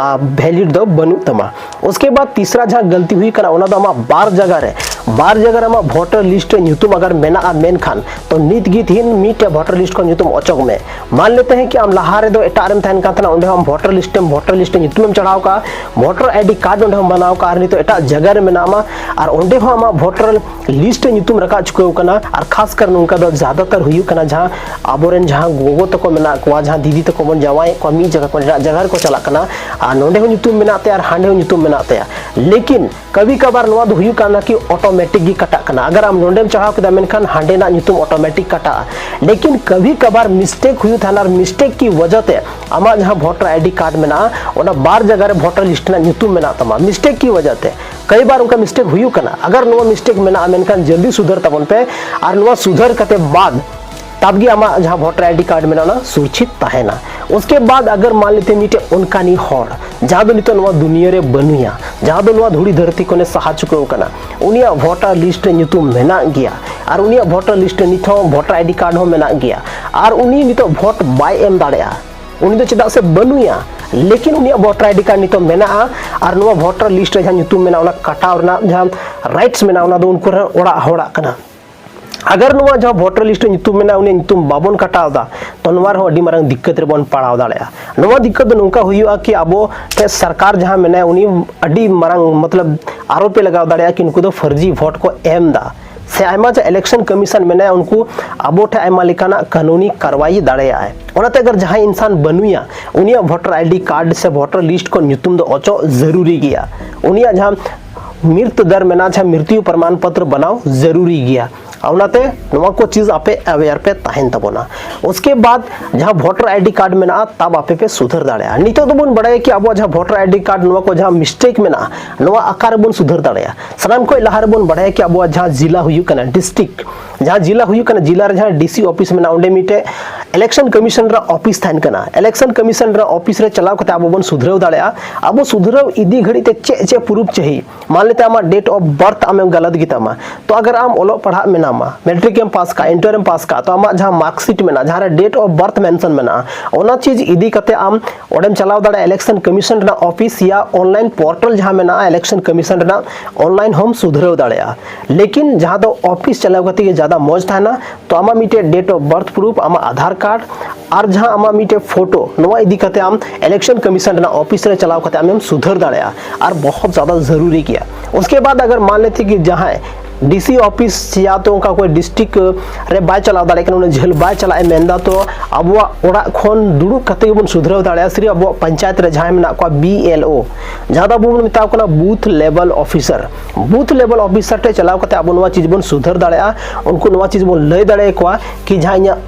ᱵᱷᱮᱞᱤᱰ ᱫᱚ ᱵᱟᱹᱱᱩᱜ ᱛᱟᱢᱟ᱾ ᱩᱥᱠᱮ ᱵᱟᱫ ᱛᱤᱥᱨᱟ ᱡᱟᱦᱟᱸ ᱜᱟᱞᱛᱤ ᱦᱩᱭ ᱠᱟᱱᱟ, ᱚᱱᱟ ᱫᱚ ᱟᱢᱟᱜ ᱵᱟᱨ ᱡᱟᱭᱜᱟ ᱨᱮ, ᱵᱟᱨ ᱡᱟᱭᱜᱟ ᱨᱮ ᱟᱢᱟᱜ ᱵᱷᱳᱴᱟᱨ ᱞᱤᱥᱴ ᱨᱮ ᱧᱩᱛᱩᱢ ᱟᱜᱟᱨ ᱢᱮᱱᱟᱜᱼᱟ, ᱢᱮᱱᱠᱷᱟᱱ ᱛᱚ ᱱᱤᱛ ᱜᱮ ᱛᱤᱦᱤᱧ ᱢᱤᱫᱴᱮᱡ ᱵᱷᱳᱴᱟᱨ ᱞᱤᱥᱴ ᱠᱷᱚᱱ ᱧᱩᱛᱩᱢ ᱚᱪᱚᱜ ᱢᱮ᱾ ᱢᱟᱱ ᱞᱮᱛᱮ ᱦᱮᱸ ᱠᱤ ᱟᱢ ᱞᱟᱦᱟ ᱨᱮᱫᱚ ᱮᱴᱟᱜ ᱨᱮᱢ ᱛᱟᱦᱮᱱ ᱠᱟᱱ ᱛᱟᱦᱮᱱᱟ, ᱚᱸᱰᱮ ᱦᱚᱸ ᱟᱢ ᱵᱷᱳᱴᱟᱨ ᱞᱤᱥᱴ ᱨᱮᱢ, ᱵᱷᱳᱴᱟᱨ ᱞᱤᱥᱴ ᱨᱮ ᱧᱩᱛᱩᱢᱮᱢ ᱪᱟᱲᱦᱟᱣ ᱠᱟᱜᱼᱟ, ᱵᱷᱳᱴᱟᱨ ᱟᱭᱰᱤ ᱠᱟᱨᱰ ᱚᱸᱰᱮ ᱦᱚᱸ ᱵᱮᱱᱟᱣ ᱠᱟᱜᱼᱟ, ᱟᱨ ᱱᱤᱛᱚᱜ ᱮᱴᱟᱜ ᱡᱟᱭᱜᱟ ᱨᱮ ᱢᱮᱱᱟᱢᱟ, ᱟᱨ ᱚᱸᱰᱮ ᱦᱚᱸ ᱟᱢᱟᱜ ᱵᱷᱳᱴᱟᱨ ᱞᱤᱥᱴ ᱨᱮ ᱧᱩᱛᱩᱢ ᱨᱟᱠᱟᱵ ᱪᱩᱠᱟᱹᱣ ᱠᱟᱱᱟ᱾ ᱟᱨ ᱠᱷᱟᱥ ᱠᱟᱨ ᱱᱚᱝᱠᱟ ᱫᱚ ᱡᱟᱫᱟᱛᱟᱨ ᱦᱩᱭᱩᱜ ᱠᱟᱱᱟ, ᱡᱟᱦᱟᱸ ᱟᱵᱚᱨᱮᱱ ᱡᱟᱦᱟᱸ ᱜᱚᱜᱚ ᱛᱟᱠᱚ ᱢᱮᱱᱟᱜ ᱠᱚᱣᱟ, ᱡᱟᱦᱟᱸ ᱫᱤᱫᱤ ᱛᱟᱠᱚ ᱵᱚᱱ ᱡᱟᱶᱟᱭᱮᱫ ᱠᱚᱣᱟ, ᱢᱤᱫ ᱡᱟᱭᱜᱟ ᱠᱷᱚᱱ ᱮᱴᱟᱜ ᱡᱟᱭᱜᱟ ᱨᱮᱠᱚ ᱪᱟᱞᱟᱜ ᱠᱟᱱᱟ, ᱟᱨ ᱱᱚᱸᱰᱮ ᱦᱚᱸ ᱧᱩᱛᱩᱢ ᱢᱮᱱᱟᱜ ᱛᱟᱭᱟ ᱟᱨ ᱦᱟᱸᱰᱮ ᱦᱚᱸ ᱧᱩᱛᱩᱢ ᱢᱮᱱᱟᱜ ᱛᱟᱭᱟ᱾ ᱞᱮᱠᱤᱱ ᱠᱟᱵᱷᱤ ᱠᱟᱵᱷᱟᱨ ᱱᱚᱣᱟ ᱫᱚ ᱦᱩᱭᱩᱜ ᱠᱟᱱᱟ ᱠᱤ ᱚᱴᱳᱢᱮᱴᱤᱠ ᱜᱮ ᱠᱟᱴᱟᱜ ᱠᱟᱱᱟ᱾ ᱟᱜᱟᱨ ᱟᱢ ᱱᱚᱸᱰᱮᱢ ᱪᱟᱲᱦᱟᱣ ᱠᱮᱫᱟ, ᱢᱮᱱᱠᱷᱟᱱ ᱦᱟᱸᱰᱮᱱᱟᱜ ᱧᱩᱛᱩᱢ ᱚᱴᱳᱢᱮᱴᱤᱠ ᱠᱟᱴᱟᱜᱼᱟ᱾ ᱞᱮᱠᱤᱱ ᱠᱟᱵᱷᱤ ᱠᱟᱵᱷᱟᱨ ᱢᱤᱥᱴᱮᱠ ᱦᱩᱭᱩᱜ ᱛᱟᱦᱮᱱᱟ, ᱟᱨ ᱢᱤᱥᱴᱮᱠ ᱠᱤ ᱣᱟᱡᱟ ᱛᱮ ᱟᱢᱟᱜ ᱡᱟᱦᱟᱸ ᱵᱷᱳᱴᱟᱨ ᱟᱭᱰᱤ ᱠᱟᱨᱰ ᱢᱮᱱᱟᱜᱼᱟ, ᱚᱱᱟ ᱵᱟᱨ ᱡᱟᱭᱜᱟ ᱨᱮ ᱵᱷᱳᱴᱟᱨ ᱞᱤᱥᱴ ᱨᱮᱱᱟᱜ ᱧᱩᱛᱩᱢ ᱢᱮᱱᱟᱜ ᱛᱟᱢᱟ, ᱢᱤᱥᱴᱮᱠ ᱠᱤ ᱣᱟᱡᱟ ᱛᱮ᱾ ᱠᱟᱭ ᱵᱟᱨ ᱚᱱᱠᱟ ᱢᱤᱥᱴᱮᱠ ᱦᱩᱭᱩᱜ ᱠᱟᱱᱟ᱾ ᱟᱜᱟᱨ ᱱᱚᱣᱟ ᱢᱤᱥᱴᱮᱠ ᱢᱮᱱᱟᱜᱼᱟ, ᱢᱮᱱᱠᱷᱟᱱ ᱡᱚᱞᱫᱤ ᱥᱩᱫᱷᱟᱹᱨ ᱛᱟᱵᱚᱱ ᱯᱮ, ᱟᱨ ᱱᱚᱣᱟ ᱥᱩᱫᱷᱟᱹᱨ ᱠᱟᱛᱮ ᱵᱟᱫ ᱛᱟᱵ ᱜᱮ ᱟᱢᱟᱜ ᱡᱟᱦᱟᱸ ᱵᱷᱳᱴᱟᱨ ᱟᱭᱰᱤ ᱠᱟᱨᱰ ᱢᱮᱱᱟᱜᱼᱟ, ᱚᱱᱟ ᱥᱩᱨᱚᱠᱪᱷᱤᱛ ᱛᱟᱦᱮᱱᱟ᱾ ᱩᱥᱠᱮ ᱵᱟᱫ ᱟᱜᱟᱨ ᱢᱟᱱ ᱞᱮᱛᱮ ᱢᱤᱫᱴᱮᱡ ᱚᱱᱠᱟᱱᱤ ᱦᱚᱲ, ᱡᱟᱦᱟᱸ ᱫᱚ ᱱᱤᱛᱚᱜ ᱱᱚᱣᱟ ᱫᱩᱱᱤᱭᱟᱹ ᱨᱮ ᱵᱟᱹᱱᱩᱭᱟ, ᱡᱟᱦᱟᱸ ᱫᱚ ᱱᱚᱣᱟ ᱫᱷᱩᱲᱤ ᱫᱷᱟᱹᱨᱛᱤ ᱠᱷᱚᱱᱮ ᱥᱟᱦᱟ ᱪᱩᱠᱟᱹᱣ ᱠᱟᱱᱟ, ᱩᱱᱤᱭᱟᱜ ᱵᱷᱳᱴᱟᱨ ᱞᱤᱥᱴ ᱨᱮ ᱧᱩᱛᱩᱢ ᱢᱮᱱᱟᱜ ᱜᱮᱭᱟ, ᱟᱨ ᱩᱱᱤᱭᱟᱜ ᱵᱷᱳᱴᱟᱨ ᱞᱤᱥᱴ ᱨᱮ ᱱᱤᱛ ᱦᱚᱸ ᱵᱷᱳᱴᱟᱨ ᱟᱭᱰᱤ ᱠᱟᱨᱰ ᱦᱚᱸ ᱢᱮᱱᱟᱜ ᱜᱮᱭᱟ, ᱟᱨ ᱩᱱᱤ ᱱᱤᱛᱚᱜ ᱵᱷᱳᱴ ᱵᱟᱭ ᱮᱢ ᱫᱟᱲᱮᱭᱟᱜᱼᱟ, ᱩᱱᱤ ᱫᱚ ᱪᱮᱫᱟᱜ ᱥᱮ ᱵᱟᱹᱱᱩᱭᱟ, ᱞᱮᱠᱤᱱ ᱩᱱᱤᱭᱟᱜ ᱵᱷᱳᱴᱟᱨ ᱟᱭᱰᱤ ᱠᱟᱨᱰ ᱱᱤᱛᱚᱜ ᱢᱮᱱᱟᱜᱼᱟ, ᱟᱨ ᱱᱚᱣᱟ ᱵᱷᱳᱴᱟᱨ ᱞᱤᱥᱴ ᱨᱮ ᱡᱟᱦᱟᱸ ᱧᱩᱛᱩᱢ ᱢᱮᱱᱟᱜᱼᱟ, ᱚᱱᱟ ᱠᱟᱴᱟᱣ ᱨᱮᱱᱟᱜ ᱡᱟᱦᱟᱸ ᱨᱟᱭᱤᱴᱥ ᱢᱮᱱᱟᱜᱼᱟ, ᱚᱱᱟ ᱫᱚ ᱩᱱᱠᱩ ᱨᱮᱱ ᱚᱲᱟᱜ ᱦᱚᱲᱟᱜ ᱠᱟᱱᱟ᱾ ᱟᱜᱟᱨ ᱱᱚᱣᱟ ᱡᱟᱦᱟᱸ ᱵᱷᱳᱴᱟᱨ ᱞᱤᱥᱴ ᱨᱮ ᱧᱩᱛᱩᱢ ᱢᱮᱱᱟᱜᱼᱟ, ᱩᱱᱤᱭᱟᱜ ᱧᱩᱛᱩᱢ ᱵᱟᱵᱚᱱ ᱠᱟᱴᱟᱣ ᱮᱫᱟ, ᱛᱚ ᱱᱚᱣᱟ ᱨᱮᱦᱚᱸ ᱟᱹᱰᱤ ᱢᱟᱨᱟᱝ ᱫᱤᱠᱠᱟᱛ ᱨᱮᱵᱚᱱ ᱯᱟᱲᱟᱣ ᱫᱟᱲᱮᱭᱟᱜᱼᱟ᱾ ᱱᱚᱣᱟ ᱫᱤᱠᱠᱟᱛ ᱫᱚ ᱱᱚᱝᱠᱟ ᱦᱩᱭᱩᱜᱼᱟ ᱠᱤ ᱟᱵᱚ ᱴᱷᱮᱱ ᱥᱚᱨᱠᱟᱨ ᱡᱟᱦᱟᱸ ᱢᱮᱱᱟᱭᱟ, ᱩᱱᱤ ᱟᱹᱰᱤ ᱢᱟᱨᱟᱝ ᱢᱚᱛᱞᱚᱵ ᱟᱨᱳᱯᱮ ᱞᱟᱜᱟᱣ ᱫᱟᱲᱮᱭᱟᱜᱼᱟ ᱠᱤ ᱱᱩᱠᱩ ᱫᱚ ᱯᱷᱟᱹᱨᱡᱤ ᱵᱷᱳᱴ ᱠᱚ ᱮᱢ ᱮᱫᱟ, ᱥᱮ ᱟᱭᱢᱟ ᱡᱟᱦᱟᱸ election commission ᱢᱮᱱᱟᱭᱟ, ᱩᱱᱠᱩ ᱟᱵᱚ ᱴᱷᱮᱱ ᱟᱭᱢᱟ ᱞᱮᱠᱟᱱᱟᱜ ᱠᱟᱹᱱᱩᱱᱤ ᱠᱟᱨᱣᱟᱭ ᱫᱟᱲᱮᱭᱟᱜᱼᱟᱭ᱾ ᱚᱱᱟᱛᱮ ᱟᱜᱟᱨ ᱡᱟᱦᱟᱸᱭ ᱤᱱᱥᱟᱱ ᱵᱟᱹᱱᱩᱭᱟ, ᱩᱱᱤᱭᱟᱜ ᱵᱷᱳᱴᱟᱨ ᱟᱭᱰᱤ ᱠᱟᱨᱰ ᱥᱮ ᱵᱷᱳᱴᱟᱨ ᱞᱤᱥᱴ ᱠᱷᱚᱱ ᱧᱩᱛᱩᱢ ᱫᱚ ᱚᱪᱚᱜ ᱡᱟᱹᱨᱩᱨᱤ ᱜᱮᱭᱟ᱾ ᱩᱱᱤᱭᱟᱜ ᱡᱟᱦᱟᱸ ᱢᱤᱨᱛ ᱫᱟᱨ ᱢᱮᱱᱟᱜᱼᱟ, ᱡᱟᱦᱟᱸ ᱢᱨᱤᱛᱭᱩ ᱯᱨᱚᱢᱟᱱ ᱯᱚᱛᱨᱚ ᱵᱮᱱᱟᱣ ᱡᱟᱹᱨᱩᱨᱤ ᱜᱮᱭᱟ᱾ ᱚᱱᱟᱛᱮ ᱱᱚᱣᱟ ᱠᱚ ᱪᱤᱡᱽ ᱟᱯᱮ aware ᱯᱮ ᱛᱟᱦᱮᱱ ᱛᱟᱵᱚᱱᱟ᱾ ᱩᱥᱠᱮ ᱵᱟᱫ ᱡᱟᱦᱟᱸ ᱵᱷᱳᱴᱟᱨ ᱟᱭᱰᱤ ᱠᱟᱨᱰ ᱢᱮᱱᱟᱜᱼᱟ, ᱛᱟᱵ ᱟᱯᱮ ᱯᱮ ᱥᱩᱫᱷᱟᱹᱨ ᱫᱟᱲᱮᱭᱟᱜᱼᱟ᱾ ᱱᱤᱛᱚᱜ ᱫᱚᱵᱚᱱ ᱵᱟᱲᱟᱭᱟ ᱠᱤ ᱟᱵᱚᱣᱟᱜ ᱡᱟᱦᱟᱸ ᱵᱷᱳᱴᱟᱨ ᱟᱭᱰᱤ ᱠᱟᱨᱰ, ᱱᱚᱣᱟ ᱠᱚ ᱡᱟᱦᱟᱸ ᱢᱤᱥᱴᱮᱠ ᱢᱮᱱᱟᱜᱼᱟ, ᱱᱚᱣᱟ ᱚᱠᱟ ᱨᱮᱵᱚᱱ ᱥᱩᱫᱷᱟᱹᱨ ᱫᱟᱲᱮᱭᱟᱜᱼᱟ᱾ ᱥᱟᱱᱟᱢ ᱠᱷᱚᱱ ᱞᱟᱦᱟ ᱨᱮᱵᱚᱱ ᱵᱟᱲᱟᱭᱟ ᱠᱤ ᱟᱵᱚᱣᱟᱜ ᱡᱟᱦᱟᱸ ᱡᱤᱞᱟ ᱦᱩᱭᱩᱜ ᱠᱟᱱᱟ, ᱰᱤᱥᱴᱨᱤᱠᱴ, ᱡᱟᱦᱟᱸ ᱡᱤᱞᱟ ᱦᱩᱭᱩᱜ ᱠᱟᱱᱟ, ᱡᱤᱞᱟ ᱨᱮ ᱡᱟᱦᱟᱸ ᱰᱤ ᱥᱤ ᱚᱯᱷᱤᱥ ᱢᱮᱱᱟᱜᱼᱟ, ᱚᱸᱰᱮ ᱢᱤᱫᱴᱮᱡ election commission ᱨᱮᱱᱟᱜ ᱚᱯᱷᱤᱥ ᱛᱟᱦᱮᱱ ᱠᱟᱱᱟ᱾ Election commission ᱨᱮᱱᱟᱜ ᱚᱯᱷᱤᱥ ᱨᱮ ᱪᱟᱞᱟᱣ ᱠᱟᱛᱮ ᱟᱵᱚ ᱵᱚᱱ ᱥᱩᱫᱷᱨᱟᱹᱣ ᱫᱟᱲᱮᱭᱟᱜᱼᱟ᱾ ᱟᱵᱚ ᱥᱩᱫᱷᱨᱟᱹᱣ ᱤᱫᱤ ᱜᱷᱟᱹᱲᱤᱡ ᱛᱮ ᱪᱮᱫ ᱪᱮᱫ ᱯᱨᱩᱯᱷ ᱪᱟᱹᱦᱤ, ᱢᱟᱱ ᱞᱮᱛᱮ ᱟᱢᱟᱜ date of birth ᱟᱢᱮᱢ ᱜᱟᱞᱟᱛ ᱜᱮᱛᱟᱢᱟ, ᱛᱚ ᱟᱜᱟᱨ ᱟᱢ ᱚᱞᱚᱜ ᱯᱟᱲᱦᱟᱜ ᱢᱮᱱᱟᱢᱟ, ᱢᱮᱴᱨᱤᱠ ᱮᱢ ᱯᱟᱥ ᱠᱟᱜᱼᱟ, ᱤᱱᱴᱟᱨ ᱮᱢ ᱯᱟᱥ ᱠᱟᱜᱼᱟ, ᱛᱚ ᱟᱢᱟᱜ ᱡᱟᱦᱟᱸ marksheet ᱢᱮᱱᱟᱜᱼᱟ, ᱡᱟᱦᱟᱸ ᱨᱮ date of birth mention ᱢᱮᱱᱟᱜᱼᱟ, ᱚᱱᱟ ᱪᱤᱡᱽ ᱤᱫᱤ ᱠᱟᱛᱮ ᱟᱢ ᱚᱸᱰᱮᱢ ᱪᱟᱞᱟᱣ ᱫᱟᱲᱮᱭᱟᱜᱼᱟ election commission ᱨᱮᱱᱟᱜ ᱚᱯᱷᱤᱥ ᱭᱟ online portal ᱡᱟᱦᱟᱸ ᱢᱮᱱᱟᱜᱼᱟ election commission ᱨᱮᱱᱟᱜ, online ᱦᱚᱸᱢ ᱥᱩᱫᱷᱨᱟᱹᱣ ᱫᱟᱲᱮᱭᱟᱜᱼᱟ᱾ ᱞᱮᱠᱤᱱ ᱡᱟᱦᱟᱸ ᱫᱚ ᱚᱯᱷᱤᱥ ᱪᱟᱞᱟᱣ ᱠᱟᱛᱮ ᱜᱮ ᱡᱟᱫᱟ ᱢᱚᱡᱽ ᱛᱟᱦᱮᱱᱟ᱾ ᱛᱚ ᱟᱢᱟᱜ ᱢᱤᱫᱴᱮᱡ date of birth proof, ᱟᱢᱟᱜ ᱟᱫᱷᱟᱨ ᱠᱟᱨᱰ, ᱟᱨ ᱡᱟᱦᱟᱸ ᱟᱢᱟᱜ ᱢᱤᱫᱴᱮᱡ ᱯᱷᱳᱴᱳ, ᱱᱚᱣᱟ ᱤᱫᱤ ᱠᱟᱛᱮ ᱟᱢ election commission ᱨᱮᱱᱟᱜ ᱚᱯᱷᱤᱥ ᱨᱮ ᱪᱟᱞᱟᱣ ᱠᱟᱛᱮ ᱟᱢᱮᱢ ᱥᱩᱫᱷᱟᱹᱨ ᱫᱟᱲᱮᱭᱟᱜᱼᱟ᱾ ᱟᱨ ᱵᱚᱦᱚᱛ ᱡᱟᱫᱟ ᱡᱟᱹᱨᱩᱨᱤ ᱜᱮᱭᱟ᱾ ᱩᱥᱠᱮ ᱵᱟᱫ ᱟᱜᱟᱨ ᱢᱟᱱ ᱞᱮᱛᱮ ᱠᱤ ᱡᱟᱦᱟᱸᱭ ᱰᱤ ᱥᱤ ᱚᱯᱷᱤᱥ ᱭᱟ ᱛᱚ ᱚᱱᱠᱟ ᱠᱚᱭ ᱰᱤᱥᱴᱨᱤᱠᱴ ᱨᱮ ᱵᱟᱭ ᱪᱟᱞᱟᱣ ᱫᱟᱲᱮᱭᱟᱜ ᱠᱟᱱᱟ, ᱩᱱᱟᱹᱜ ᱡᱷᱟᱹᱞ ᱵᱟᱭ ᱪᱟᱞᱟᱜ ᱮ ᱢᱮᱱᱫᱟ, ᱛᱚ ᱟᱵᱚᱣᱟᱜ ᱚᱲᱟᱜ ᱠᱷᱚᱱ ᱫᱩᱲᱩᱵ ᱠᱟᱛᱮ ᱜᱮᱵᱚᱱ ᱥᱩᱫᱷᱨᱟᱹᱣ ᱫᱟᱲᱮᱭᱟᱜᱼᱟ᱾ ᱥᱤᱨᱤᱯ ᱟᱵᱚᱣᱟᱜ ᱯᱚᱧᱪᱟᱭᱮᱛ ᱨᱮ ᱡᱟᱦᱟᱸᱭ ᱢᱮᱱᱟᱜ ᱠᱚᱣᱟ, ᱵᱤ ᱮᱞ ᱳ, ᱡᱟᱦᱟᱸ ᱫᱚ ᱟᱵᱚ ᱵᱚᱱ ᱢᱮᱛᱟ ᱠᱚ ᱠᱟᱱᱟ booth level officer᱾ Booth level officer ᱴᱷᱮᱱ ᱪᱟᱞᱟᱣ ᱠᱟᱛᱮ ᱟᱵᱚ ᱱᱚᱣᱟ ᱪᱤᱡᱽ ᱵᱚᱱ ᱥᱩᱫᱷᱟᱹᱨ ᱫᱟᱲᱮᱭᱟᱜᱼᱟ᱾ ᱩᱱᱠᱩ ᱱᱚᱣᱟ ᱪᱤᱡᱽ ᱵᱚᱱ ᱞᱟᱹᱭ ᱫᱟᱲᱮᱭᱟᱠᱚᱣᱟ ᱠᱤ ᱡᱟᱦᱟᱸ ᱤᱧᱟᱹᱜ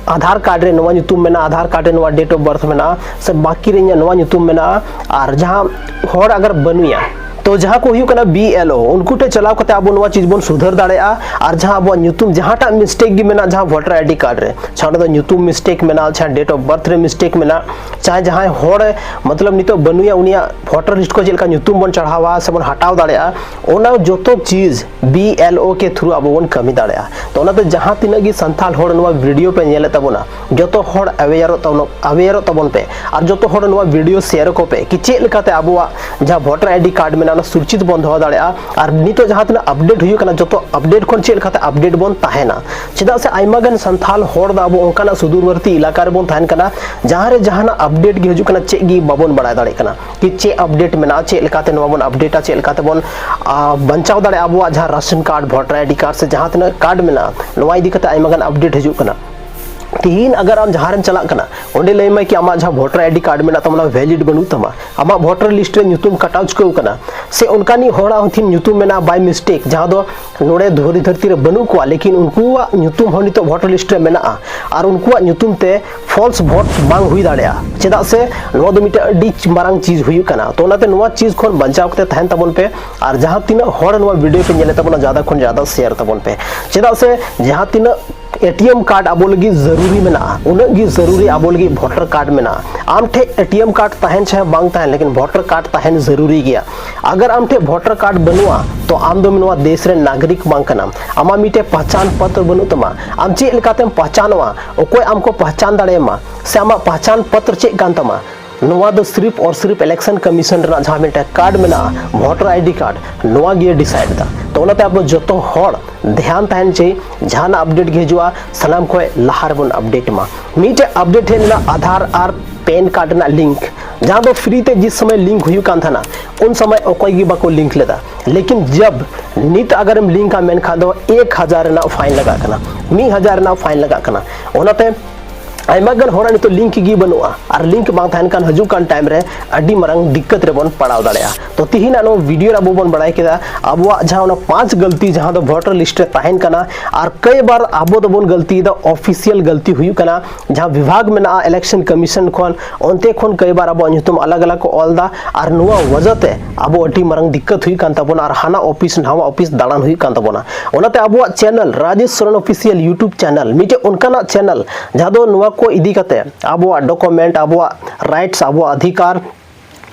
ᱟᱫᱷᱟᱨ ᱠᱟᱨᱰ ᱨᱮ ᱱᱚᱣᱟ ᱧᱩᱛᱩᱢ ᱢᱮᱱᱟᱜᱼᱟ, ᱟᱫᱷᱟᱨ ᱠᱟᱨᱰ ᱨᱮ ᱱᱚᱣᱟ date of birth ᱢᱮᱱᱟᱜᱼᱟ, ᱥᱮ ᱵᱟᱹᱠᱤ ᱨᱮ ᱤᱧᱟᱹᱜ ᱱᱚᱣᱟ ᱧᱩᱛᱩᱢ ᱢᱮᱱᱟᱜᱼᱟ, ᱟᱨ ᱡᱟᱦᱟᱸ ᱦᱚᱲ ᱟᱜᱟᱨ ᱵᱟᱹᱱᱩᱭᱟ, ᱛᱚ ᱡᱟᱦᱟᱸ ᱠᱚ ᱦᱩᱭᱩᱜ ᱠᱟᱱᱟ ᱵᱤ ᱮᱞ ᱳ, ᱩᱱᱠᱩ ᱴᱷᱮᱱ ᱪᱟᱞᱟᱣ ᱠᱟᱛᱮ ᱟᱵᱚ ᱱᱚᱣᱟ ᱪᱤᱡᱽ ᱵᱚᱱ ᱥᱩᱫᱷᱟᱹᱨ ᱫᱟᱲᱮᱭᱟᱜᱼᱟ᱾ ᱟᱨ ᱡᱟᱦᱟᱸ ᱟᱵᱚᱣᱟᱜ ᱧᱩᱛᱩᱢ ᱡᱟᱦᱟᱸᱴᱟᱜ ᱢᱤᱥᱴᱮᱠ ᱜᱮ ᱢᱮᱱᱟᱜᱼᱟ, ᱡᱟᱦᱟᱸ ᱵᱷᱳᱴᱟᱨ ᱟᱭᱰᱤ ᱠᱟᱨᱰ ᱨᱮ, ᱪᱟᱦᱮ ᱚᱸᱰᱮ ᱫᱚ ᱧᱩᱛᱩᱢ ᱢᱤᱥᱴᱮᱠ ᱢᱮᱱᱟᱜᱼᱟ, ᱪᱟᱦᱮ date of birth ᱨᱮ ᱢᱤᱥᱴᱮᱠ ᱢᱮᱱᱟᱜᱼᱟ, ᱪᱟᱦᱮ ᱡᱟᱦᱟᱸᱭ ᱦᱚᱲ ᱢᱚᱛᱞᱚᱵ ᱱᱤᱛᱚᱜ ᱵᱟᱹᱱᱩᱭᱟ, ᱩᱱᱤᱭᱟᱜ ᱵᱷᱳᱴᱟᱨ ᱞᱤᱥᱴ ᱠᱷᱚᱱ ᱪᱮᱫ ᱞᱮᱠᱟ ᱧᱩᱛᱩᱢ ᱵᱚᱱ ᱪᱟᱲᱦᱟᱣᱟ ᱥᱮ ᱵᱚᱱ ᱦᱟᱴᱟᱣ ᱫᱟᱲᱮᱭᱟᱜᱼᱟ, ᱚᱱᱟ ᱡᱚᱛᱚ ᱪᱤᱡᱽ ᱵᱤ ᱮᱞ ᱳ ᱠᱮ ᱛᱷᱨᱩ ᱟᱵᱚ ᱵᱚᱱ ᱠᱟᱹᱢᱤ ᱫᱟᱲᱮᱭᱟᱜᱼᱟ᱾ ᱛᱚ ᱚᱱᱟᱛᱮ ᱡᱟᱦᱟᱸ ᱛᱤᱱᱟᱹᱜ ᱜᱮ ᱥᱟᱱᱛᱟᱲ ᱦᱚᱲ ᱱᱚᱣᱟ ᱵᱷᱤᱰᱤᱭᱳ ᱯᱮ ᱧᱮᱞᱮᱫ ᱛᱟᱵᱚᱱᱟ, ᱡᱚᱛᱚ ᱦᱚᱲ ᱟᱣᱮᱭᱟᱨᱚᱜ ᱛᱟᱵᱚᱱ, ᱟᱣᱮᱭᱟᱨᱚᱜ ᱛᱟᱵᱚᱱ ᱯᱮ, ᱟᱨ ᱡᱚᱛᱚ ᱦᱚᱲ ᱱᱚᱣᱟ ᱵᱷᱤᱰᱤᱭᱳ ᱥᱮᱭᱟᱨ ᱟᱠᱚ ᱯᱮ ᱠᱤ ᱪᱮᱫ ᱞᱮᱠᱟᱛᱮ ᱟᱵᱚᱣᱟᱜ ᱡᱟᱦᱟᱸ ᱵᱷᱳᱴᱟᱨ ᱟᱭᱰᱤ ᱠᱟᱨᱰ ᱢᱮᱱᱟᱜᱼᱟ, ᱥᱩᱨᱪᱤᱛ ᱵᱚᱱ ᱫᱚᱦᱚ ᱫᱟᱲᱮᱭᱟᱜᱼᱟ᱾ ᱟᱨ ᱱᱤᱛᱚᱜ ᱡᱟᱦᱟᱸ ᱛᱤᱱᱟᱹᱜ ᱟᱯᱰᱮᱴ ᱦᱩᱭᱩᱜ ᱠᱟᱱᱟ, ᱡᱚᱛᱚ ᱟᱯᱰᱮᱴ ᱠᱷᱚᱱ ᱪᱮᱫ ᱞᱮᱠᱟᱛᱮ ᱟᱯᱰᱮᱴ ᱵᱚᱱ ᱛᱟᱦᱮᱱᱟ, ᱪᱮᱫᱟᱜ ᱥᱮ ᱟᱭᱢᱟ ᱜᱟᱱ ᱥᱟᱱᱛᱟᱲ ᱦᱚᱲ ᱫᱚ ᱟᱵᱚ ᱚᱱᱠᱟᱱᱟᱜ ᱥᱩᱫᱩᱨᱵᱚᱨᱛᱤ ᱮᱞᱟᱠᱟ ᱨᱮᱵᱚᱱ ᱛᱟᱦᱮᱱ ᱠᱟᱱᱟ, ᱡᱟᱦᱟᱸ ᱨᱮ ᱡᱟᱦᱟᱱᱟᱜ ᱟᱯᱰᱮᱴ ᱜᱮ ᱦᱤᱡᱩᱜ ᱠᱟᱱᱟ, ᱪᱮᱫ ᱜᱮ ᱵᱟᱵᱚᱱ ᱵᱟᱲᱟᱭ ᱫᱟᱲᱮᱭᱟᱜ ᱠᱟᱱᱟ ᱠᱤ ᱪᱮᱫ ᱟᱯᱰᱮᱴ ᱢᱮᱱᱟᱜᱼᱟ, ᱪᱮᱫ ᱞᱮᱠᱟᱛᱮ ᱱᱚᱣᱟ ᱵᱚᱱ ᱟᱯᱰᱮᱴᱟ, ᱪᱮᱫ ᱞᱮᱠᱟᱛᱮ ᱵᱚᱱ ᱟ, ᱵᱟᱧᱪᱟᱣ ᱫᱟᱲᱮᱭᱟᱜᱼᱟ ᱟᱵᱚᱣᱟᱜ ᱡᱟᱦᱟᱸ ration card, voter ID card ᱥᱮ ᱡᱟᱦᱟᱸ ᱛᱤᱱᱟᱹᱜ ᱠᱟᱨᱰ ᱢᱮᱱᱟᱜᱼᱟ, ᱱᱚᱣᱟ ᱤᱫᱤ ᱠᱟᱛᱮ ᱟᱭᱢᱟ ᱜᱟᱱ ᱟᱯᱰᱮᱴ ᱦᱤᱡᱩᱜ ᱠᱟᱱᱟ᱾ ᱛᱤᱦᱤᱧ ᱟᱜᱟᱨ ᱟᱢ ᱡᱟᱦᱟᱸ ᱨᱮᱢ ᱪᱟᱞᱟᱜ ᱠᱟᱱᱟ, ᱚᱸᱰᱮ ᱞᱟᱹᱭ ᱢᱟᱭ ᱠᱤ ᱟᱢᱟᱜ ᱡᱟᱦᱟᱸ ᱵᱷᱳᱴᱟᱨ ᱟᱭᱰᱤ ᱠᱟᱨᱰ ᱢᱮᱱᱟᱜ ᱛᱟᱢᱟ, ᱚᱱᱟ ᱵᱷᱮᱞᱤᱰ ᱵᱟᱹᱱᱩᱜ ᱛᱟᱢᱟ, ᱟᱢᱟᱜ ᱵᱷᱳᱴᱟᱨ ᱞᱤᱥᱴ ᱨᱮ ᱧᱩᱛᱩᱢ ᱠᱟᱴᱟᱣ ᱪᱩᱠᱟᱹᱣ ᱠᱟᱱᱟ, ᱥᱮ ᱚᱱᱠᱟᱱᱤᱡ ᱦᱚᱲᱟᱜ ᱦᱚᱸ ᱛᱤᱦᱤᱧ ᱧᱩᱛᱩᱢ ᱢᱮᱱᱟᱜᱼᱟ by mistake, ᱡᱟᱦᱟᱸ ᱫᱚ ᱱᱚᱰᱮ ᱫᱷᱩᱲᱤ ᱫᱷᱟᱹᱨᱛᱤ ᱨᱮ ᱵᱟᱹᱱᱩᱜ ᱠᱚᱣᱟ, ᱞᱮᱠᱤᱱ ᱩᱱᱠᱩᱣᱟᱜ ᱧᱩᱛᱩᱢ ᱦᱚᱸ ᱱᱤᱛᱚᱜ ᱵᱷᱳᱴᱟᱨ ᱞᱤᱥᱴ ᱨᱮ ᱢᱮᱱᱟᱜᱼᱟ, ᱟᱨ ᱩᱱᱠᱩᱣᱟᱜ ᱧᱩᱛᱩᱢ ᱛᱮ ᱯᱷᱚᱞᱥ ᱵᱷᱳᱴ ᱵᱟᱝ ᱦᱩᱭ ᱫᱟᱲᱮᱭᱟᱜᱼᱟ, ᱪᱮᱫᱟᱜ ᱥᱮ ᱱᱚᱣᱟ ᱫᱚ ᱢᱤᱫᱴᱮᱱ ᱟᱹᱰᱤ ᱢᱟᱨᱟᱝ ᱪᱤᱡᱽ ᱦᱩᱭᱩᱜ ᱠᱟᱱᱟ᱾ ᱛᱚ ᱚᱱᱟᱛᱮ ᱱᱚᱣᱟ ᱪᱤᱡᱽ ᱠᱷᱚᱱ ᱵᱟᱧᱪᱟᱣ ᱠᱟᱛᱮ ᱛᱟᱦᱮᱱ ᱛᱟᱵᱚᱱ ᱯᱮ, ᱟᱨ ᱡᱟᱦᱟᱸ ᱛᱤᱱᱟᱹᱜ ᱦᱚᱲ ᱱᱚᱣᱟ ᱵᱷᱤᱰᱤᱭᱳ ᱯᱮ ᱧᱮᱞᱮᱫ ᱛᱟᱵᱚᱱᱟ, ᱡᱟᱫᱟ ᱠᱷᱚᱱ ᱡᱟᱫᱟ ᱥᱮᱭᱟᱨ ᱛᱟᱵᱚᱱ ᱯᱮ, ᱪᱮᱫᱟᱜ ᱥᱮ ᱡᱟᱦᱟᱸ ᱛᱤᱱᱟᱹᱜ ᱮᱴᱤᱮᱢ ᱠᱟᱨᱰ ᱟᱵᱚ ᱞᱟᱹᱜᱤᱫ ᱡᱟᱹᱨᱩᱨᱤ ᱢᱮᱱᱟᱜᱼᱟ, ᱩᱱᱟᱹᱜ ᱜᱮ ᱡᱟᱹᱨᱩᱨᱤ ᱟᱵᱚ ᱞᱟᱹᱜᱤᱫ ᱵᱷᱳᱴᱟᱨ ᱠᱟᱨᱰ ᱢᱮᱱᱟᱜᱼᱟ᱾ ᱟᱢ ᱴᱷᱮᱱ ᱮᱴᱤᱮᱢ ᱠᱟᱨᱰ ᱛᱟᱦᱮᱱ ᱪᱟᱦᱮ ᱵᱟᱝ ᱛᱟᱦᱮᱱ, ᱞᱮᱠᱤᱱ ᱵᱷᱳᱴᱟᱨ ᱠᱟᱨᱰ ᱛᱟᱦᱮᱱ ᱡᱟᱹᱨᱩᱨᱤ ᱜᱮᱭᱟ᱾ ᱟᱜᱟᱨ ᱟᱢ ᱴᱷᱮᱱ ᱵᱷᱳᱴᱟᱨ ᱠᱟᱨᱰ ᱵᱟᱹᱱᱩᱜᱼᱟ, ᱛᱚ ᱟᱢ ᱫᱚ ᱱᱚᱣᱟ ᱫᱮᱥ ᱨᱮᱱ ᱱᱟᱜᱚᱨᱤᱠ ᱵᱟᱝ ᱠᱟᱱᱟᱢ᱾ ᱟᱢᱟᱜ ᱢᱤᱫᱴᱮᱱ ᱯᱟᱦᱪᱟᱱ ᱯᱚᱛᱨᱚ ᱵᱟᱹᱱᱩᱜ ᱛᱟᱢᱟ᱾ ᱟᱢ ᱪᱮᱫ ᱞᱮᱠᱟᱛᱮᱢ ᱯᱟᱦᱪᱟᱱᱚᱜᱼᱟ, ᱚᱠᱚᱭ ᱟᱢ ᱠᱚ ᱯᱟᱦᱪᱟᱱ ᱫᱟᱲᱮᱭᱟᱢᱟ, ᱥᱮ ᱟᱢᱟᱜ ᱯᱟᱦᱪᱟᱱ ᱯᱚᱛᱨᱚ ᱪᱮᱫ ᱠᱟᱱ ᱛᱟᱢᱟ? ᱱᱚᱣᱟ ᱫᱚ ᱥᱤᱨᱯ ᱟᱨ ᱥᱤᱨᱯ ᱤᱞᱮᱠᱥᱚᱱ ᱠᱚᱢᱤᱥᱚᱱ ᱨᱮᱱᱟᱜ ᱡᱟᱦᱟᱸ ᱢᱤᱫᱴᱮᱱ ᱠᱟᱨᱰ ᱢᱮᱱᱟᱜᱼᱟ, ᱵᱷᱳᱴᱟᱨ ᱟᱭᱰᱤ ᱠᱟᱨᱰ, ᱱᱚᱣᱟ ᱜᱮ ᱰᱤᱥᱟᱭᱤᱰ ᱮᱫᱟ᱾ ᱛᱚ ᱚᱱᱟᱛᱮ ᱟᱵᱚ ᱡᱚᱛᱚ ᱦᱚᱲ ᱫᱷᱮᱭᱟᱱ ᱛᱟᱦᱮᱱ ᱪᱟᱹᱭ, ᱡᱟᱦᱟᱱᱟᱜ ᱟᱯᱰᱮᱴ ᱜᱮ ᱦᱤᱡᱩᱜᱼᱟ, ᱥᱟᱱᱟᱢ ᱠᱷᱚᱱ ᱞᱟᱦᱟ ᱨᱮᱵᱚᱱ ᱟᱯᱰᱮᱴ ᱢᱟ᱾ ᱢᱤᱫᱴᱮᱡ ᱟᱯᱰᱮᱴ ᱦᱮᱡ ᱞᱮᱱᱟ ᱟᱫᱷᱟᱨ ᱟᱨ ᱯᱮᱱ ᱠᱟᱨᱰ ᱨᱮᱱᱟᱜ ᱞᱤᱝᱠ, ᱡᱟᱦᱟᱸ ᱫᱚ ᱯᱷᱨᱤ ᱛᱮ ᱡᱤᱥ ᱥᱚᱢᱚᱭ ᱞᱤᱝᱠ ᱦᱩᱭᱩᱜ ᱠᱟᱱ ᱛᱟᱦᱮᱱᱟ, ᱩᱱ ᱥᱚᱢᱚᱭ ᱚᱠᱚᱭ ᱜᱮ ᱵᱟᱠᱚ ᱞᱤᱝᱠ ᱞᱮᱫᱟ᱾ ᱞᱮᱠᱤᱱ ᱡᱟᱵ ᱱᱤᱛ ᱟᱜᱟᱨᱮᱢ ᱞᱤᱝᱠᱟ ᱢᱮᱱᱠᱷᱟᱱ ᱫᱚ ᱮᱠ ᱦᱟᱡᱟᱨ ᱨᱮᱱᱟᱜ ᱯᱷᱟᱭᱤᱱ ᱞᱟᱜᱟᱜ ᱠᱟᱱᱟ, ᱢᱤᱫ ᱦᱟᱡᱟᱨ ᱨᱮᱱᱟᱜ ᱯᱷᱟᱭᱤᱱ ᱞᱟᱜᱟᱜ ᱠᱟᱱᱟ᱾ ᱚᱱᱟᱛᱮ ᱟᱭᱢᱟ ᱜᱟᱱ ᱦᱚᱲᱟᱜ ᱱᱤᱛᱚᱜ ᱞᱤᱝᱠ ᱜᱮ ᱵᱟᱹᱱᱩᱜᱼᱟ, ᱟᱨ ᱞᱤᱝᱠ ᱵᱟᱝ ᱛᱟᱦᱮᱱ ᱠᱷᱟᱱ ᱦᱤᱡᱩᱜ ᱠᱟᱱ ᱴᱟᱭᱤᱢ ᱨᱮ ᱟᱹᱰᱤ ᱢᱟᱨᱟᱝ ᱫᱤᱠᱠᱟᱛ ᱨᱮᱵᱚᱱ ᱯᱟᱲᱟᱣ ᱫᱟᱲᱮᱭᱟᱜᱼᱟ᱾ ᱛᱚ ᱛᱤᱦᱤᱧᱟᱜ ᱱᱚᱣᱟ ᱵᱷᱤᱰᱤᱭᱳ ᱨᱮ ᱟᱵᱚ ᱵᱚᱱ ᱵᱟᱲᱟᱭ ᱠᱮᱫᱟ ᱟᱵᱚᱣᱟᱜ ᱡᱟᱦᱟᱸ ᱚᱱᱟ ᱯᱟᱸᱪ ᱜᱟᱹᱞᱛᱤ ᱡᱟᱦᱟᱸ ᱫᱚ ᱵᱷᱳᱴᱟᱨ ᱞᱤᱥᱴ ᱨᱮ ᱛᱟᱦᱮᱱ ᱠᱟᱱᱟ, ᱟᱨ ᱠᱟᱹᱭ ᱵᱟᱨ ᱟᱵᱚ ᱫᱚᱵᱚᱱ ᱜᱟᱹᱞᱛᱤᱭᱮᱫᱟ, ᱚᱯᱷᱤᱥᱤᱭᱟᱞ ᱜᱟᱹᱞᱛᱤ ᱦᱩᱭᱩᱜ ᱠᱟᱱᱟ᱾ ᱡᱟᱦᱟᱸ ᱵᱤᱵᱷᱟᱜᱽ ᱢᱮᱱᱟᱜᱼᱟ ᱤᱞᱮᱠᱥᱚᱱ ᱠᱚᱢᱤᱥᱚᱱ ᱠᱷᱚᱱ, ᱚᱱᱛᱮ ᱠᱷᱚᱱ ᱠᱟᱹᱭ ᱵᱟᱨ ᱟᱵᱚᱣᱟᱜ ᱧᱩᱛᱩᱢ ᱟᱞᱟᱜᱽ ᱟᱞᱟᱜᱽ ᱠᱚ ᱚᱞ ᱮᱫᱟ, ᱟᱨ ᱱᱚᱣᱟ ᱣᱟᱡᱟᱛᱮ ᱟᱵᱚ ᱟᱹᱰᱤ ᱢᱟᱨᱟᱝ ᱫᱤᱠᱠᱟᱛ ᱦᱩᱭᱩᱜ ᱠᱟᱱ ᱛᱟᱵᱚᱱᱟ, ᱟᱨ ᱦᱟᱱᱟ ᱚᱯᱷᱤᱥ ᱱᱟᱣᱟ ᱚᱯᱷᱤᱥ ᱫᱟᱬᱟᱱ ᱦᱩᱭᱩᱜ ᱠᱟᱱ ᱛᱟᱵᱚᱱᱟ᱾ ᱚᱱᱟᱛᱮ ᱟᱵᱚᱣᱟᱜ channel Rajesh Soren official YouTube channel ᱢᱤᱫᱴᱮᱡ ᱚᱱᱠᱟᱱᱟᱜ ᱪᱮᱱᱮᱞ ᱡᱟᱦᱟᱸ ᱫᱚ ᱱᱚᱣᱟ ᱠᱚ ᱤᱫᱤ ᱠᱟᱛᱮ ᱟᱵᱚᱣᱟᱜ ᱰᱚᱠᱩᱢᱮᱱᱴ, ᱟᱵᱚᱣᱟᱜ ᱨᱟᱭᱤᱴᱥ, ᱟᱵᱚᱣᱟᱜ ᱚᱫᱷᱤᱠᱟᱨ,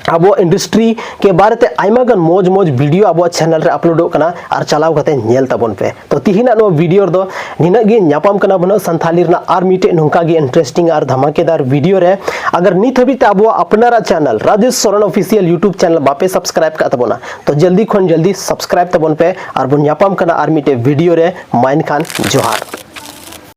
ᱟᱵᱚᱣᱟᱜ ᱤᱱᱰᱟᱥᱴᱨᱤ ᱠᱮ ᱵᱟᱨᱮ ᱛᱮ ᱟᱭᱢᱟ ᱜᱟᱱ ᱢᱚᱡᱽ ᱢᱚᱡᱽ ᱵᱷᱤᱰᱤᱭᱳ ᱟᱵᱚᱣᱟᱜ ᱪᱮᱱᱮᱞ ᱨᱮ ᱟᱯᱞᱳᱰᱚᱜ ᱠᱟᱱᱟ, ᱟᱨ ᱪᱟᱞᱟᱣ ᱠᱟᱛᱮ ᱧᱮᱞ ᱛᱟᱵᱚᱱ ᱯᱮ᱾ ᱛᱚ ᱛᱤᱦᱤᱧᱟᱜ ᱱᱚᱣᱟ ᱵᱷᱤᱰᱤᱭᱳ ᱨᱮᱫᱚ ᱱᱤᱱᱟᱹᱜ ᱜᱮ᱾ ᱧᱟᱯᱟᱢ ᱠᱟᱱᱟ ᱵᱚᱱ ᱥᱟᱱᱛᱷᱟᱞᱤ ᱨᱮᱱᱟᱜ ᱟᱨ ᱢᱤᱫᱴᱮᱡ ᱱᱚᱝᱠᱟ ᱜᱮ ᱤᱱᱴᱟᱨᱮᱥᱴᱤᱝ ᱟᱨ ᱫᱷᱟᱢᱟᱠᱮᱫᱟᱨ ᱵᱷᱤᱰᱤᱭᱳ ᱨᱮ᱾ ᱟᱜᱟᱨ ᱱᱤᱛ ᱦᱟᱹᱵᱤᱡ ᱛᱮ ᱟᱵᱚᱣᱟᱜ ᱟᱯᱱᱟᱨᱟᱜ channel Rajesh Soren official YouTube channel ᱵᱟᱯᱮ ᱥᱟᱵᱥᱠᱨᱟᱭᱤᱵ ᱠᱟᱜ ᱛᱟᱵᱚᱱᱟ, ᱛᱚ ᱡᱚᱞᱫᱤ ᱠᱷᱚᱱ ᱡᱚᱞᱫᱤ ᱥᱟᱵᱥᱠᱨᱟᱭᱤᱵ ᱛᱟᱵᱚᱱ ᱯᱮ, ᱟᱨ ᱵᱚᱱ ᱧᱟᱯᱟᱢ ᱠᱟᱱᱟ ᱟᱨ ᱢᱤᱫᱴᱮᱡ ᱵᱷᱤᱰᱤᱭᱳ ᱨᱮ᱾ ᱢᱟ ᱮᱱᱠᱷᱟᱱ ᱡᱚᱦᱟᱨ᱾